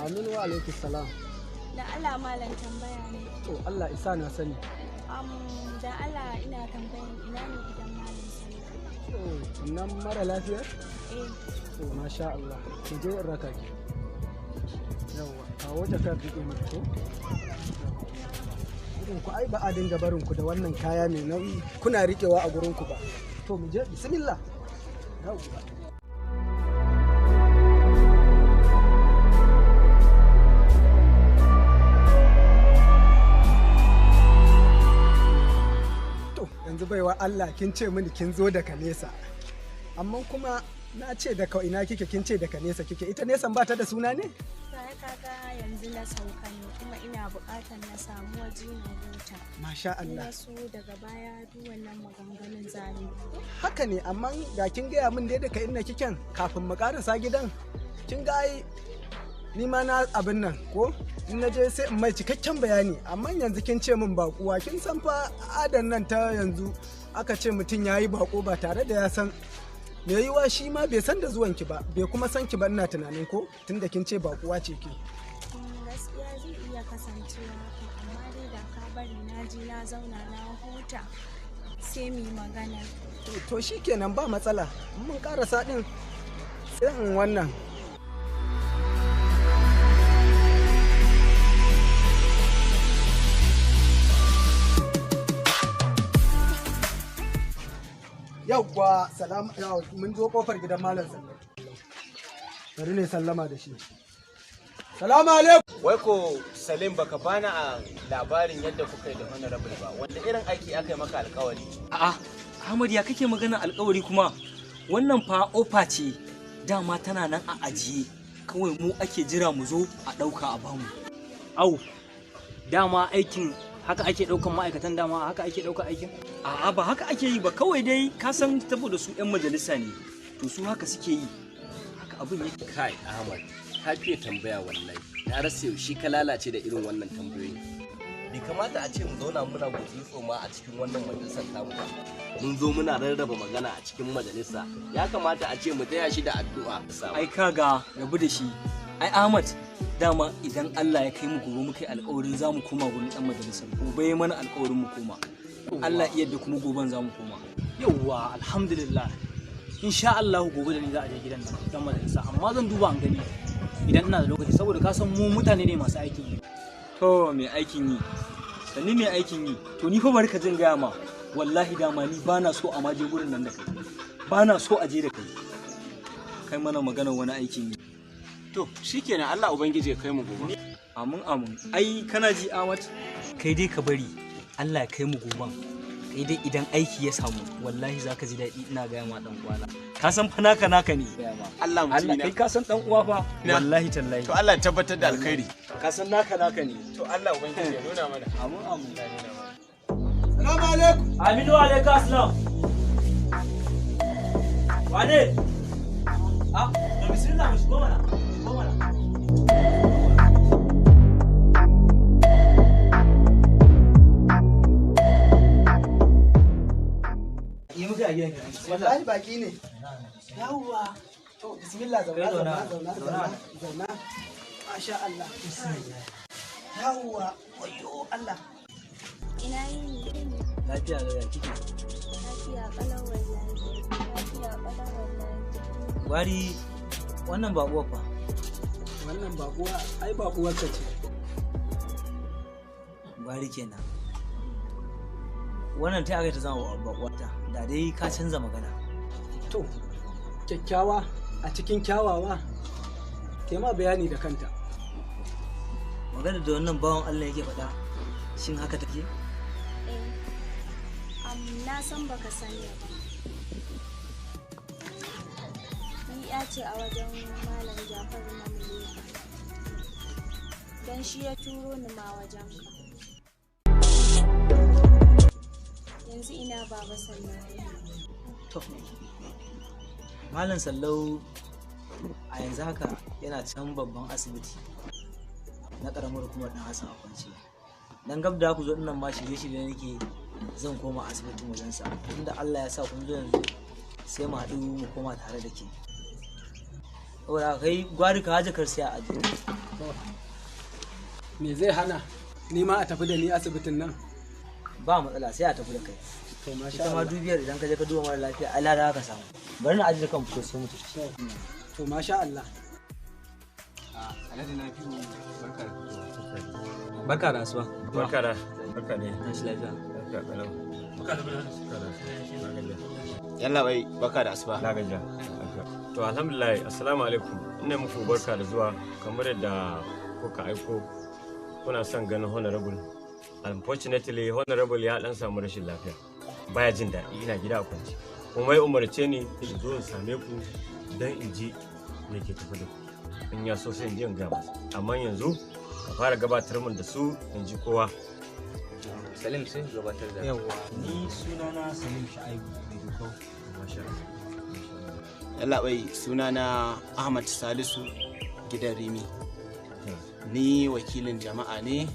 Amin wa alaikum salam. Da Allah malam tambaya ne. To Allah isa na sani. Da Allah ina tambayan ina ne gidan malam Sallau. To nan mara lafiyar? Eh. To masha Allah. Ki je in raka ki. Yawwa, kawo jakar riƙe mata ko? Irin ku ai ba a dinga barin ku da wannan kaya mai nauyi kuna riƙewa a gurin ku ba. To mu je bismillah. Yawwa. To yanzu baiwa Allah kin ce mini kin zo daga nesa. Amma kuma na ce daga ina kike kin ce daga nesa kike ita nesan ba ta da suna ne? Sai kaga yanzu na sauka ne kuma ina buƙatar na samu waje na huta. Masha Allah. Na so daga baya duk wannan maganganun zani. Haka ne amma da kin gaya min dai daga inda kiken kafin mu karasa gidan kin ga ai ni ma na abin nan ko in na je sai in mai cikakken bayani amma yanzu kin ce min bakuwa kin san fa adan nan ta yanzu aka ce mutum ya yi bako ba tare da ya san me yiwa shi ma bai san da zuwanki ba bai kuma san ki ba ina tunanin ko tunda kin ce bakuwa ce ke. Gaskiya zai iya kasancewa haka amma dai da ka bari na je na zauna na huta sai mu yi magana. To shikenan ba matsala mun karasa din sai in wannan. Yawwa salam mun zo kofar gidan malam Sallau. Bari ne sallama da shi. Salamu alaikum. Wai ko Salim baka bani a labarin yadda kuka yi da honorable ba, wanda irin aiki aka yi maka alkawari? A'a, Ahmad ya kake magana alkawari kuma? Wannan fa ofa ce dama tana nan a ajiye, kawai mu ake jira mu zo a ɗauka a bamu. Au, dama aikin haka ake ɗaukan ma'aikatan dama haka ake ɗaukan aikin? A'a ba haka ake yi ba kawai dai ka san saboda su 'yan majalisa ne, to su haka suke yi. Haka abin yake. Kai Ahmad, ka fiye tambaya wallahi. Na rasa yaushe ka lalace da irin wannan tambayoyi. Bai kamata a ce mu zauna muna gutsi tsoma a cikin wannan majalisar tamu ba. Mun zo muna rarraba magana a cikin majalisa. Ya kamata a ce mu taya shi da addu'a. Ai kaga rabu da shi. Ai Ahmad dama idan Allah ya kai mu gobe muka yi alƙawarin za mu koma gurin ɗan majalisar. Gobe ya mana alƙawarin mu koma. Allah iya da kuma goben za mu koma. Yawwa alhamdulillah. Insha Allah gobe da ni za a je gidan nan ɗan majalisa amma zan duba an gani idan ina da lokaci saboda ka san mu mutane ne masu aikin yi. To mai aikin yi. Sanni mai aikin yi. To ni fa bari ka jin gaya ma. Wallahi dama ni bana so a ma je gurin nan da kai. Bana so a je da kai. Kai mana magana wani aikin yi. To shikenan Allah ubangiji ya kai mu gobe. Amin amin. Ai kana ji Ahmad? Kai dai ka bari Allah ya kai mu goben. Kai dai idan aiki ya samu wallahi zaka ji daɗi ina gaya ma dan uwana. Ka san fa naka naka ne. Allah Allah kai ka san dan uwa fa. Wallahi tallahi. To Allah ya tabbatar da alkhairi. Ka san naka naka ne. To Allah ubangiji ya nuna mana. Amin amin. Salamu alaikum. Aminu alaikum assalam. Wane? Ah, to bismillah mu shigo mana. Shigo mana. Yi muka a gidan kenan. Wallahi baki ne. Yawwa. To bismillah zauna zauna zauna zauna zauna. Masha Allah. Yawwa. Wayyo Allah. Ina yini? Lafiya da kike. Lafiya ƙalau wallahi. Lafiya ƙalau wallahi. Gwari wannan baƙuwa fa. Wannan baƙuwa ai baƙuwar ka ce. Gwari kenan. Wannan ta aka ta zama baƙuwata da dai ka canza magana. To kyakkyawa a cikin kyawawa tema bayani da kanta. Magana da wannan bawan Allah yake faɗa shin haka take? Eh. Na san baka sani ba. Ni ya ce a wajen Malam Jafaru na Muleka. Don shi ya turo ni ma wajen ka. Yanzu ina baba Sallau. To, Malam Sallau a yanzu haka yana can babban asibiti na ƙaramar hukumar ɗan Hassan a kwance. Dan gab da ku zo dinnan ma shirye-shirye nake zan koma asibitin wajensa. Tunda Allah ya sa kun zo yanzu sai mu haɗu mu koma tare da ke. Saboda kai gwari ka haje kar sai a ajiye. Me zai hana ni ma a tafi da ni asibitin nan? Ba matsala, sai a tafi da kai. To masha Ita ma Allah. dubiyar idan ka je ka duba mara lafiya ai lada ka samu. Bari na ajiye kan fito sai mu tafi. To masha Allah. Alhaji Nafi'u, barka da fitowa. Barka da asuba. Barka da, barka ne. Tashi lafiya. Barka kalau. Yalla bai, barka da asuba. Na gajiya. To alhamdulillah, assalamu alaikum. Ina muku barka da zuwa kamar yadda kuka aiko kuna son ganin honorable. Unfortunately, honorable ya dan samu rashin lafiya. Baya jin daɗi, ina gida a kwance. Kuma ya umarce ni in zo in same ku don in ji me ke tafi da ku. In ya so sai in ji in gaya masa. Amma yanzu ka fara gabatar min da su in ji kowa. Salim, sai ku gabatar da. Yawwa, ni sunana Salim Sha'ibu mai dokau. Masha Allah. Yalla bai, sunana Ahmad Salisu gidan Rimi. Ni wakilin jama'a ne,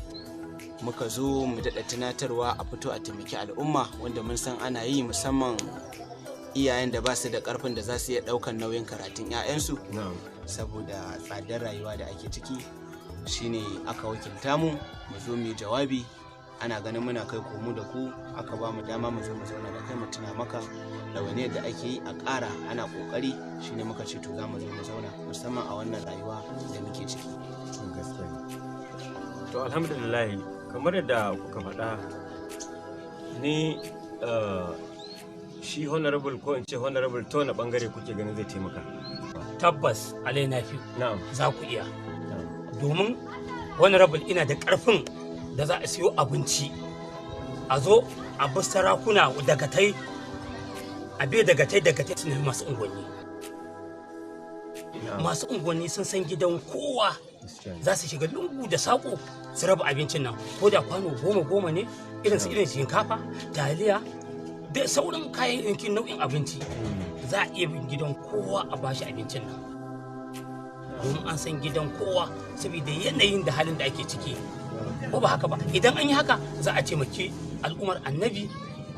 muka zo mu daɗa tunatarwa a fito a taimaki al'umma wanda mun san ana yi, musamman iyayen da ba su da ƙarfin da za su iya ɗaukan nauyin karatun 'ya'yansu Na'am. Saboda tsadar rayuwa da ake ciki, shine aka wakilta mu mu zo mu yi jawabi. Ana ganin muna kai komo da ku, aka ba mu dama mu zo mu zauna da kai mu tuna maka ɗawainiyar da ake yi, a ƙara ana ƙoƙari. Shine muka ce to za mu zo mu zauna, musamman a wannan rayuwa da muke ciki. Gaskiya ne. To alhamdulillah, kamar yadda kuka faɗa, ni shi honorable, ko in ce honorable, ta wani bangare kuke ganin zai taimaka? Tabbas alai nafi Na'am. za ku iya, Na'am. domin honorable ina da karfin da za a siyo abinci, a zo a bi sarakuna, dagatai, a bi dagatai, dagatai su nemi masu unguwanni. Na'am. Masu unguwanni sun san gidan kowa. Gaskiya ne. Za su shiga lungu da saƙo su raba abincin nan, ko da kwano goma goma ne, irin su irin shinkafa, taliya da sauran kayayyakin nau'in abinci. Za a iya bin gidan kowa a bashi abincin nan, domin an san gidan kowa saboda yanayin da halin da ake ciki, ko ba haka ba? Idan an yi haka za a taimaki al'ummar annabi,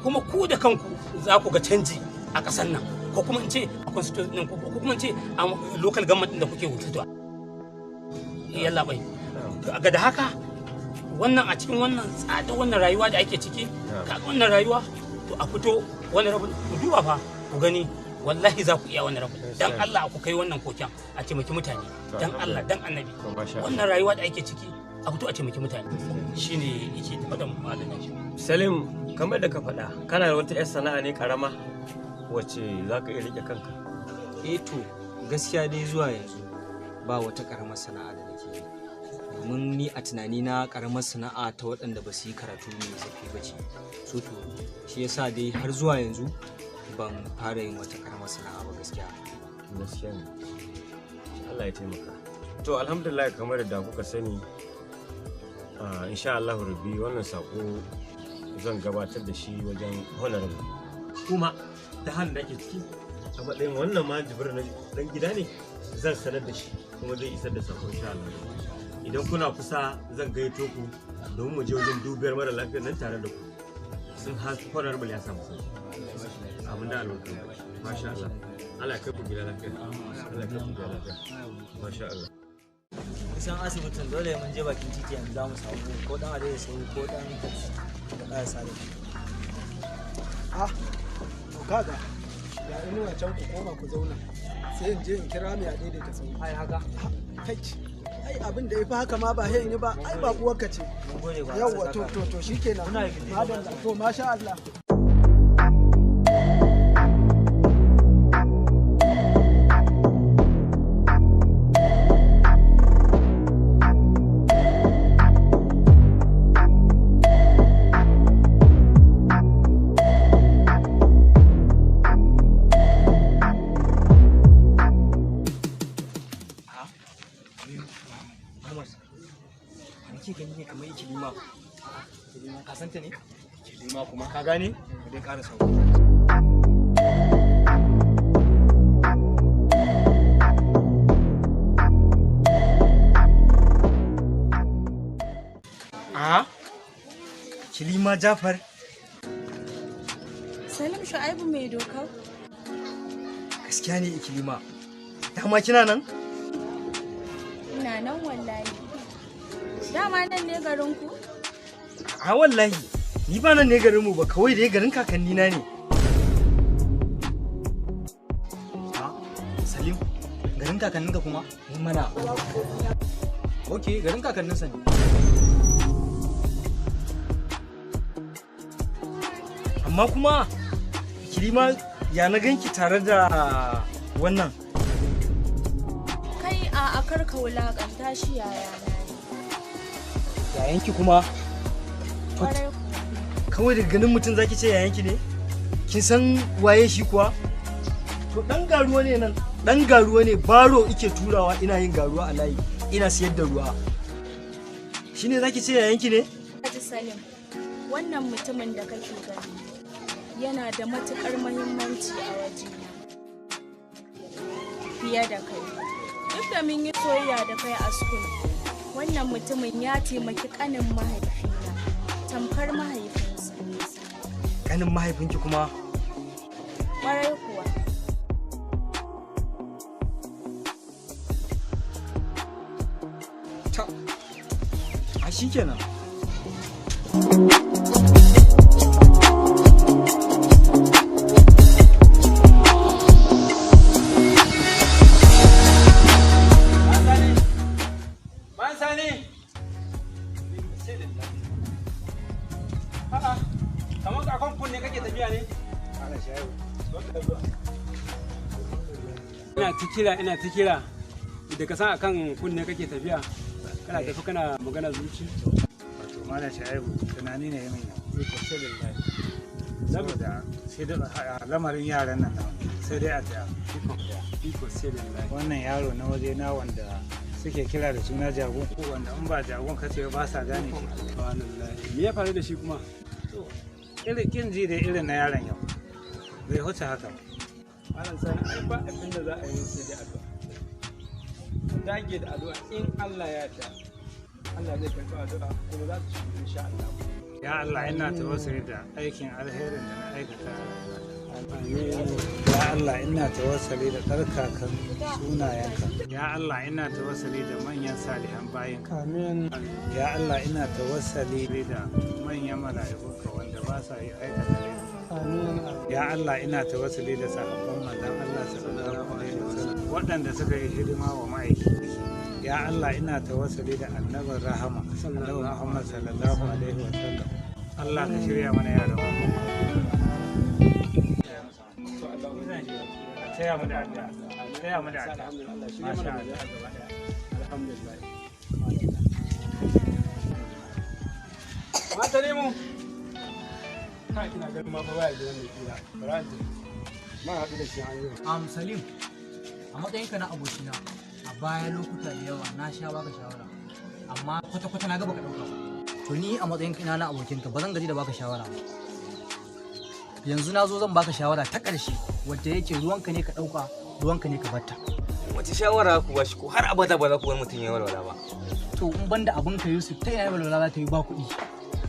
kuma ku da kanku za ku ga canji a ƙasar nan, ko kuma in ce a constitution ɗin, ko kuma in ce a local government ɗin da kuke wakilta. Yalla bai, ga da haka wannan a cikin wannan tsada, wannan rayuwa da ake ciki, kaga wannan rayuwa, to a fito wani rabu ku duba fa ku gani. Wallahi za ku iya wannan rabu. Dan Allah ku kai wannan koken a taimaki mutane, dan Allah dan annabi. To masha Allah. Wannan rayuwa da ake ciki, a fito a taimaki mutane, shine yake tafa da malamin shi. Salim, kamar da ka faɗa, kana da wata 'yar sana'a ne karama wacce za ka iya riƙe kanka? Eh to, gaskiya dai zuwa yanzu ba wata karamar sana'a da nake yi. Domin ni a tunanina karamar sana'a ta waɗanda ba su yi karatu mai zurfi ba ce. So to shi yasa dai har zuwa yanzu ban fara yin wata karamar sana'a ba gaskiya. Gaskiya ne. Allah ya taimaka. To alhamdulillah, kamar da kuka sani, insha Allah rabbi wannan sako zan gabatar da shi wajen honorable. Kuma da halin da ake ciki, a matsayin wannan ma jibir na dan gida ne, zan sanar da shi kuma zai isar da sako insha Allah. Idan kuna kusa zan gayyato ku domin mu je wajen dubiyar mara lafiyar nan tare da ku. Sun har honorable ya samu sauki. Abin da albarka. Masha Allah. Allah ya kai ku gida lafiya. Allah ya kai ku gida lafiya. Masha Allah. Kusan asibitin dole mun je bakin titi yanzu za mu samu ko dan adai sahu ko dan taxi da ƙarasa da shi. Ah, to kaga ga inuwa can, ku koma ku zauna, sai in je in kira mai a daidaita sahu. Ai haka. Kai, ai abin da ya fi haka ma ba sai in yi ba, ai ba uwarka ce. Mun gode ba. Yawwa, to shikenan. Muna yi. Madalla, to masha Allah. Ahmad, me ke gani ne kamar Ikilima? Ikilima, ka san ta ne? Ikilima kuma ka gane? Mu dai ƙara sauki. A? Kilima Jafar. Salim Shu'aibu mai doka. Gaskiya ne Ikilima. Dama kina nan? Ina Ina nan wallahi. Dama nan ne garinku? A wallahi, ni ba nan ne garinmu ba, kawai dai garin kakannina ne. Salim, garin kakanninka kuma? Mana. Ok, garin kakanninsa ne. Amma kuma, Ikilima ya na ganki tare da wannan. Kai a akar ka wulakanta shi yaya na ne. Yayanki kuma? Kawai daga ganin mutum zaki ce yayanki ne? Kin san waye shi kuwa? To dan garuwa ne nan, dan garuwa ne baro ike turawa ina yin garuwa a layi, ina siyar da ruwa. Shine zaki ce yayanki ne? Haji Salim, wannan mutumin da kake gani yana da matukar muhimmanci a wajena fiye da kai. Duk da mun yi soyayya da kai a school, wannan mutumin ya taimaki kanin mahaifina, tamkar mahaifinsa. Kanin mahaifinki kuma? Kwarai kuwa. Ta, a shi kenan. Ina ta kira da ka san akan kunne kake tafiya, kana tafi kana magana zuci. Wato Malam Shaibu tunani ne mai saboda sai da lamarin yaran nan sai dai a tsaya. Wannan yaro na waje na wanda suke kira da suna jagon, ko wanda in ba jagon kace ba sa gane shi. Me ya faru da shi kuma? To irin kin ji da irin na yaron yau bai huce haka ba. Malam Sani, ai ba abin da za a yi sai dai addu'a. Dage da addu'a in Allah ya yarda. Allah zai karɓi addu'a kuma za su shiga insha Allah. Ya Allah, ina tawassuli da aikin alherin da na aikata a rayuwata. Ya Allah, ina tawassuli da tsarkakan sunayenka. Ya Allah, ina tawassuli da manyan salihan bayinka. Amin. Ya Allah, ina tawassuli da manyan mala'ikunka wanda ba sa yi aikata laifi. Ya Allah, ina tawassuli da sahabban manzon Allah sallallahu alaihi wasallam waɗanda suka yi hidima wa ma'aiki. Ya Allah, ina tawassuli da annabin rahama annabi Muhammad sallallahu alaihi wasallam. Allah ka shirya mana yaran mu. Taya mu da addu'a. Taya mu da addu'a. Masha Allah. Alhamdulillah. Mata ne mu. Kai ina ganin ma fa baya gidan mai kira. Bara in tafi. Ma haɗu da shi an yi. Salim, a matsayinka na abokina, a baya lokuta da yawa na sha baka shawara, amma kwata-kwata na ga baka ɗauka ba. To ni a matsayinka na abokinka ba zan gaji da baka shawara ba. Yanzu na zo zan baka shawara ta ƙarshe wadda yake ruwanka ne ka ɗauka, ruwanka ne ka batta. Wace shawara ku bashi ko har abada ba za ku bar mutum ya walwala ba? To in banda abinka Yusuf, ta ina walwala za ta yi ba kuɗi?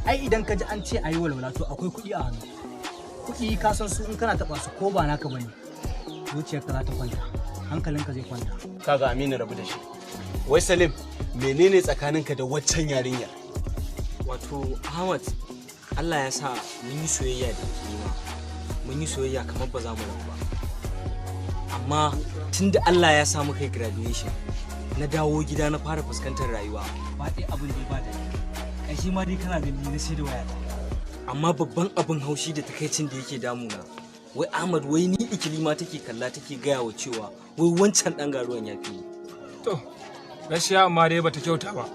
Ai idan ka ji an ce a yi walwala to akwai kuɗi a hannu. Kuɗi ka san su in kana taɓa su ko ba naka bane, zuciyarka za ta kwanta, hankalinka zai kwanta. Kaga Aminu, rabu da shi. Wai Salim, menene tsakaninka da waccan yarinyar? Wato Ahmad, Allah ya sa mun yi soyayya da Ikilima. Mun yi soyayya kamar ba za mu rabu ba. Amma tunda Allah ya sa muka yi graduation, na dawo gida na fara fuskantar rayuwa. Ba ɗaya abin da ya ba daɗi. Ƙarshe ma dai kana gani na sai da wayata. Amma babban abin haushi da takaicin da yake damuna, wai Ahmad, wai ni Ikilima take kalla take gaya wa cewa wai wancan ɗan garuwan ya fi ni. To, gaskiya amma dai bata kyauta ba.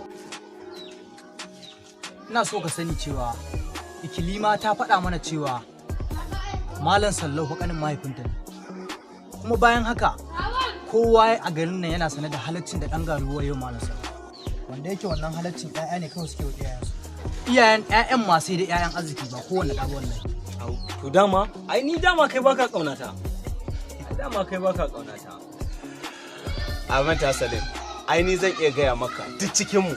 Ina so ka sani cewa Ikilima ta faɗa mana cewa Malam Sallau fa ƙanin mahaifinta ne. Kuma bayan haka kowa a garin nan yana sane da halaccin da ɗan garuwa yau Malam Sallau. Wanda yake wannan halaccin ƴaƴa ne kawai suke wa iyayensu. Iyayen ƴaƴan ma sai da ƴaƴan arziki ba kowanne ɗa ba wallahi. Au, to dama, ai ni dama kai baka ƙaunata. Ai dama kai baka ƙaunata. Amanta Salim, ai ni zan iya gaya maka duk cikinmu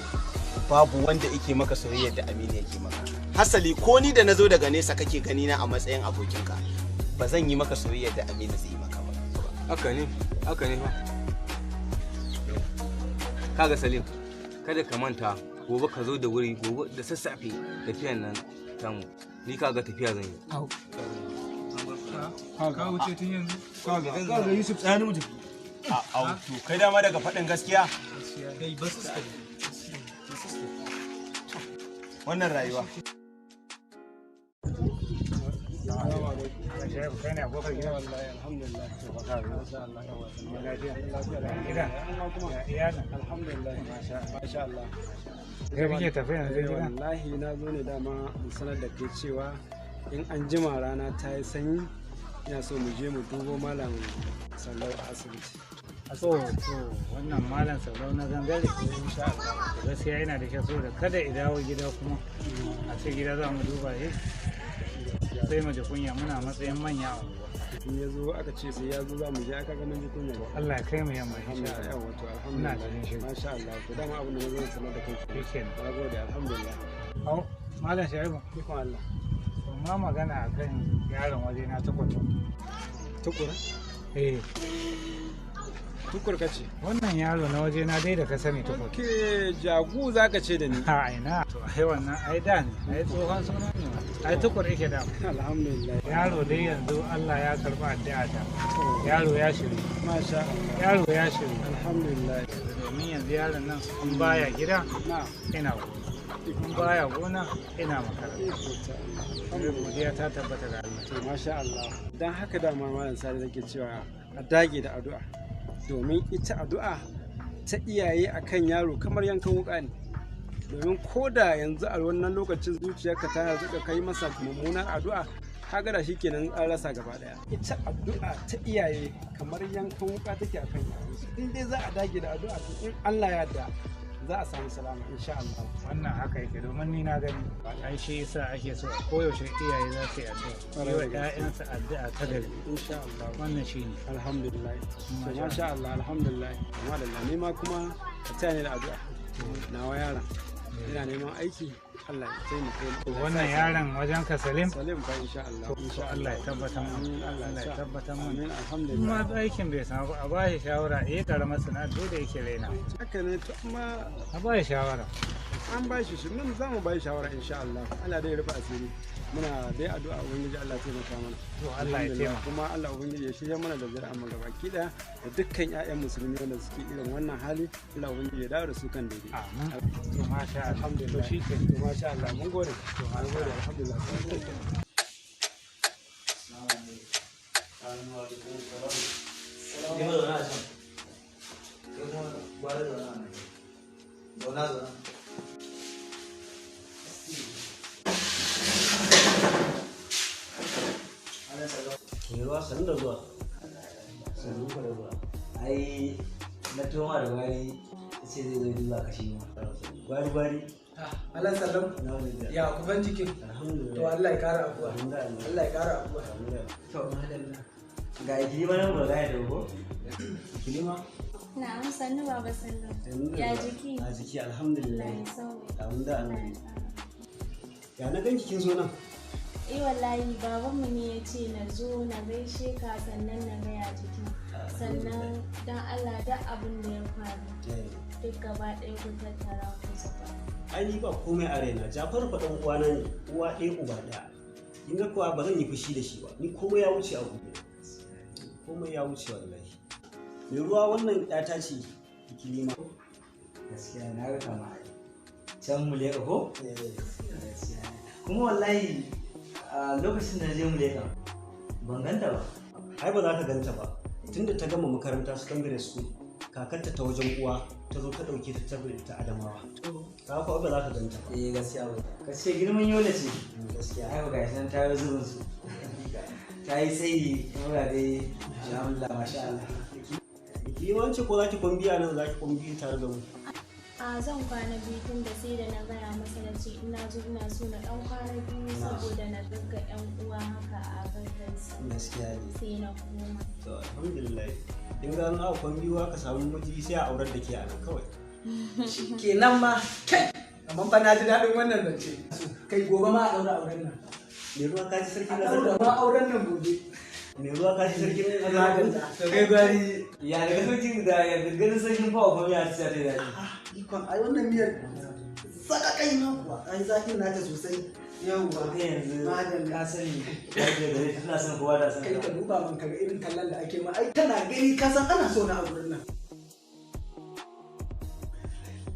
babu wanda yake maka soyayyar da Aminu yake maka. Hasali ko ni da nazo daga nesa kake gani na a matsayin abokinka, ba zan yi maka soyayyar da Aminu zai yi maka ba. Haka ne, haka ne fa. Kaga Salim, kada ka manta gobe ka zo da wuri, gobe da sassafe tafiyan nan tamu. Ni kaga tafiya zan yi. Ka wuce tun yanzu. Kaga Yusuf, tsaya mu tafi. A to kai dama daga faɗin gaskiya. Kai ba su. Wannan rayuwa. Kai kake tafiya yanzu gida? Wallahi na zo ne dama in sanar da kai cewa in an jima rana ta yi sanyi, ina so mu je mu dubo Malam Sallau a asibiti. To, wannan Malam Sallau na Gangare? Insha Allah. Gaskiya yana da kyau, saboda kada i dawo gida kuma a ce gida za mu duba shi, sai mu ji kunya, muna matsayin manya a unguwa. In ya zo aka ce sai ya zo za mu je, aka ga mun ji kunya ba. Allah ya kai mu yamma insha Allah. Yawa, to Ina alhamdulillah. cikin shiri. Masha Allah. To dama abin da na zo na sanar da kai. Shikenan. Na gode, alhamdulillah. Au, Malam Shaibu. Ikon Allah. To ma magana akan yaron waje na Tukur. Tukura? Eh. Tukur kace? Wannan yaro na waje na dai da ka sani, Tukur. Ke jagu zaka ce da ni. Ha ina. To ai wannan ai da ne, ai tsohon suna ne. Ai Tukur yake da. Alhamdulillah. Yaro dai yanzu Allah ya karba addu'a ta. Yaro ya shiru. Masha Allah. Yaro ya shiru. Alhamdulillah. Domin yanzu yaron nan in baya gida ina gona. In baya gona ina makaranta. Godiya ta tabbata ga Allah. To masha Allah. Dan haka dama Malam Sani nake cewa a dage da addu'a. Domin ita addu'a ta iyaye akan yaro kamar yankan wuka ne. Domin ko da yanzu a wannan lokacin zuciyarka ta zuka kai masa mummunar addu'a, kaga da shi kenan an rasa gaba daya. Ita addu'a ta iyaye kamar yankan wuka take akan yaro. In dai za a dage da addu'a, to in Allah ya yarda za a samu salama insha Allah. Wannan haka yake, domin ni na gani. Ai shi yasa ake so a koyaushe iyaye za su yi addu'a. Yi wa 'ya'yansu addu'a ta gari. Insha Allah. Wannan shi ne. Alhamdulillah. To masha Allah, alhamdulillah. Amma da nema kuma ka taya ni da addu'a. Nawa yaron yana neman aiki, Allah ya taimaka ni. Wannan yaron wajen ka Salim? Salim fa, insha Allah. To Insha Allah ya tabbatar mun. Amin, Allah Allah ya ya tabbatar mun. Amin, alhamdulillah. Kuma aikin bai samu ba, a ba shi shawara eh karamar sana'a dole yake raina. Haka ne, to amma a ba shi shawara. An ba shi mun za mu ba shi shawara insha Allah. Allah dai ya rufe asiri. Muna dai addu'a Ubangiji Allah ya taimaka mana. To Allah ya Alhamdulillah. taimaka. Kuma Allah Ubangiji ya shirya mana da zuri'an mu gabaki daya da dukkan ƴaƴan musulmi wanda suke irin wannan hali, Allah Ubangiji ya dawo da su kan daidai. Amin. To masha Allah. Alhamdulillah. To shi ke. To masha Allah, mun gode. Mun gode, alhamdulillah. Ni ma zauna a can. Kai kuma gwara zauna a nan. Zauna, zauna. Mai ruwa, sannu da zuwa. Sannu da zuwa. Ai na toma da gwari sai zai zo duba ka shi ma. Gwari gwari. Allah sallam. Ya kufan jikin. Alhamdulillah. To Allah ya kara abuwa. Allah ya kara abuwa. To madalla. Ga Ikilima nan ba gane da ko? Ikilima? Na'am, sannu Baba Sallau. Ya jiki? A jiki alhamdulillah. Allah ya sauke. Alhamdulillah. Ya na ganki kin zo nan? Eh wallahi babanmu ne ya ce na zo na gaishe ka, sannan na gaya jikin. Sannan don Allah duk abin da ya faru duk gaba ɗaya ku tattara ku zuba. Ai ni ba komai a raina. Jafaru fa dan uwana ne, uwa ɗaya uba ɗaya. Kin ga kuwa ba zan yi fushi da shi ba. Ni komai ya wuce a gobe. Komai ya wuce wallahi. Mai ruwa, wannan ƴata ce Ikilima. Gaskiya na ga kama ai. Can mu leƙa ko? Gaskiya. Kuma wallahi a lokacin da na je mu leƙa ban ganta ba. Ai ba za ka ganta ba. Tunda ta gama makaranta secondary school, kakarta ta wajen uwa ta zo ta ɗauke ta tafi ta Adamawa. Ka kuwa ba za ka ganta ba. Eh gaskiya ba. Ka ce girman Yola ce. Gaskiya. Ai ba gashi nan ta yi zubin su. Ta yi tsayi mura dai, alhamdulillah, masha Allah. Ikilima ce ko za ki kwambiya nan, za ki kwambiya tare da mu? A zan kwana biyu, tun da sai da na gaya masa na ce ina zo ina so na ɗan kwana biyu saboda na gagga 'yan uwa haka a gaggaisa. Gaskiya ne. Sai na koma. To alhamdulillah. In ga an aka kwambiwa ka samu miji sai a aurar da ke a nan kawai. Kenan ma kai, amma fa na ji daɗin wannan zance. Kai gobe ma a ɗaura auren nan. Me ruwa, ka ji sarki A na ɗaura ma auren nan gobe. Me ruwa ka ci sarkin azaba. To kai gwari ya daga sarkin da ya ganin sarkin fawa kuma ya ci ta daɗi. Ikon ai wannan miyar sakakai ma kuwa ai zafin nata sosai. Yawwa. Kai yanzu Madalla. ka sani yadda gare tana son kowa da son Kai ka duba man kaga irin kallon da ake ma ai kana gani ka san ana so na a gurin nan.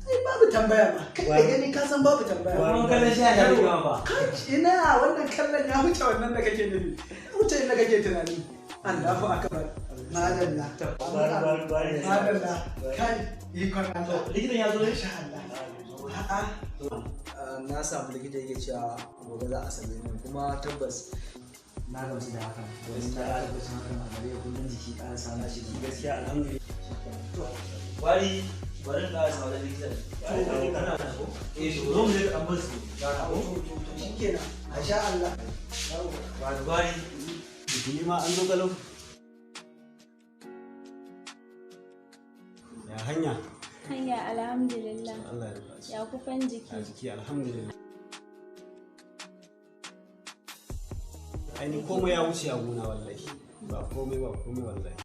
Ai babu tambaya ma. Kai da gani ka san babu tambaya. Wannan kallon shi ya daɗi ma fa. Kai ina wannan kallon ya wuce wannan da kake nufi. Ya wuce inda kake tunani. Allahu akbar. Madalla. Madalla. Kai ikon Allah. Likitan ya zo ne? Insha Allah. A'a. Na samu likita yake cewa gobe za a sallame ni kuma tabbas na gamsu da hakan domin na tabbacin hakan a gare kullum jiki ƙara samun ciki gaskiya alhamdulillah. To wari bari in ƙara samu likitan. To kana da ko? Eh to zo mu je ka ɗan su gara ko? To shikenan. Masha Allah. Wari wari. Ni ma an zo galau. Ya hanya. Hanya alhamdulillah. Allah ya rufa asiri. Ya kufan jiki. A jiki alhamdulillah. Ai ni komai ya wuce a gona wallahi. Ba komai ba komai wallahi.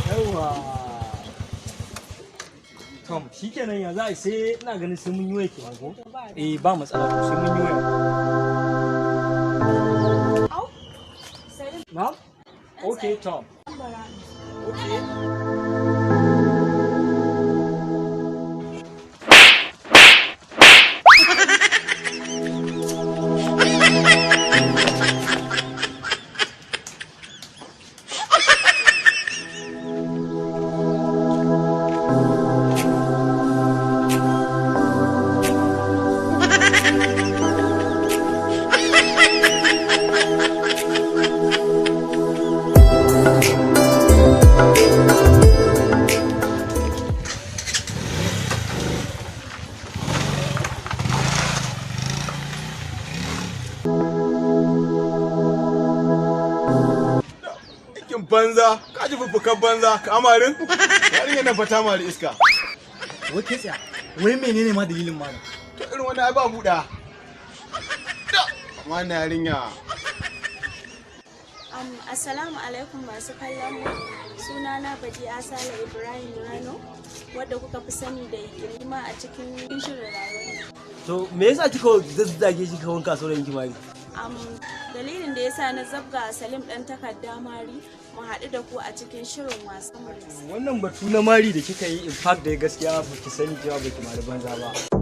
Yawwa. Tom, shikenan ya za a yi sai ina ganin sai mun yi waya kenan ko? Eh ba matsala to sai mun yi waya. Au. Salim. Na'am? Okay, Tom. Bara. Okay. Aikin banza, ka ji fuffukan banza, ka amarin? Yarinyar nan fa ta mari iska. Wai kai tsaya, wai menene ma dalilin malam? To irin wannan ai ba buɗa. Da, amma na yarinya. Assalamu alaikum masu kallon mu. Sunana Badi'a Sale Ibrahim Rano, wadda kuka fi sani da Ikilima a cikin shirin rayuwa. To me yasa kika zazzage shi ka wanka saurayin ki mari? Dalilin da yasa na zabga Salim ɗan takarda mari, mu haɗu da ku a cikin shirin wasan mu. Wannan batu na mari da kika yi in fact dai gaskiya ba ki sani cewa ba ki mari banza ba.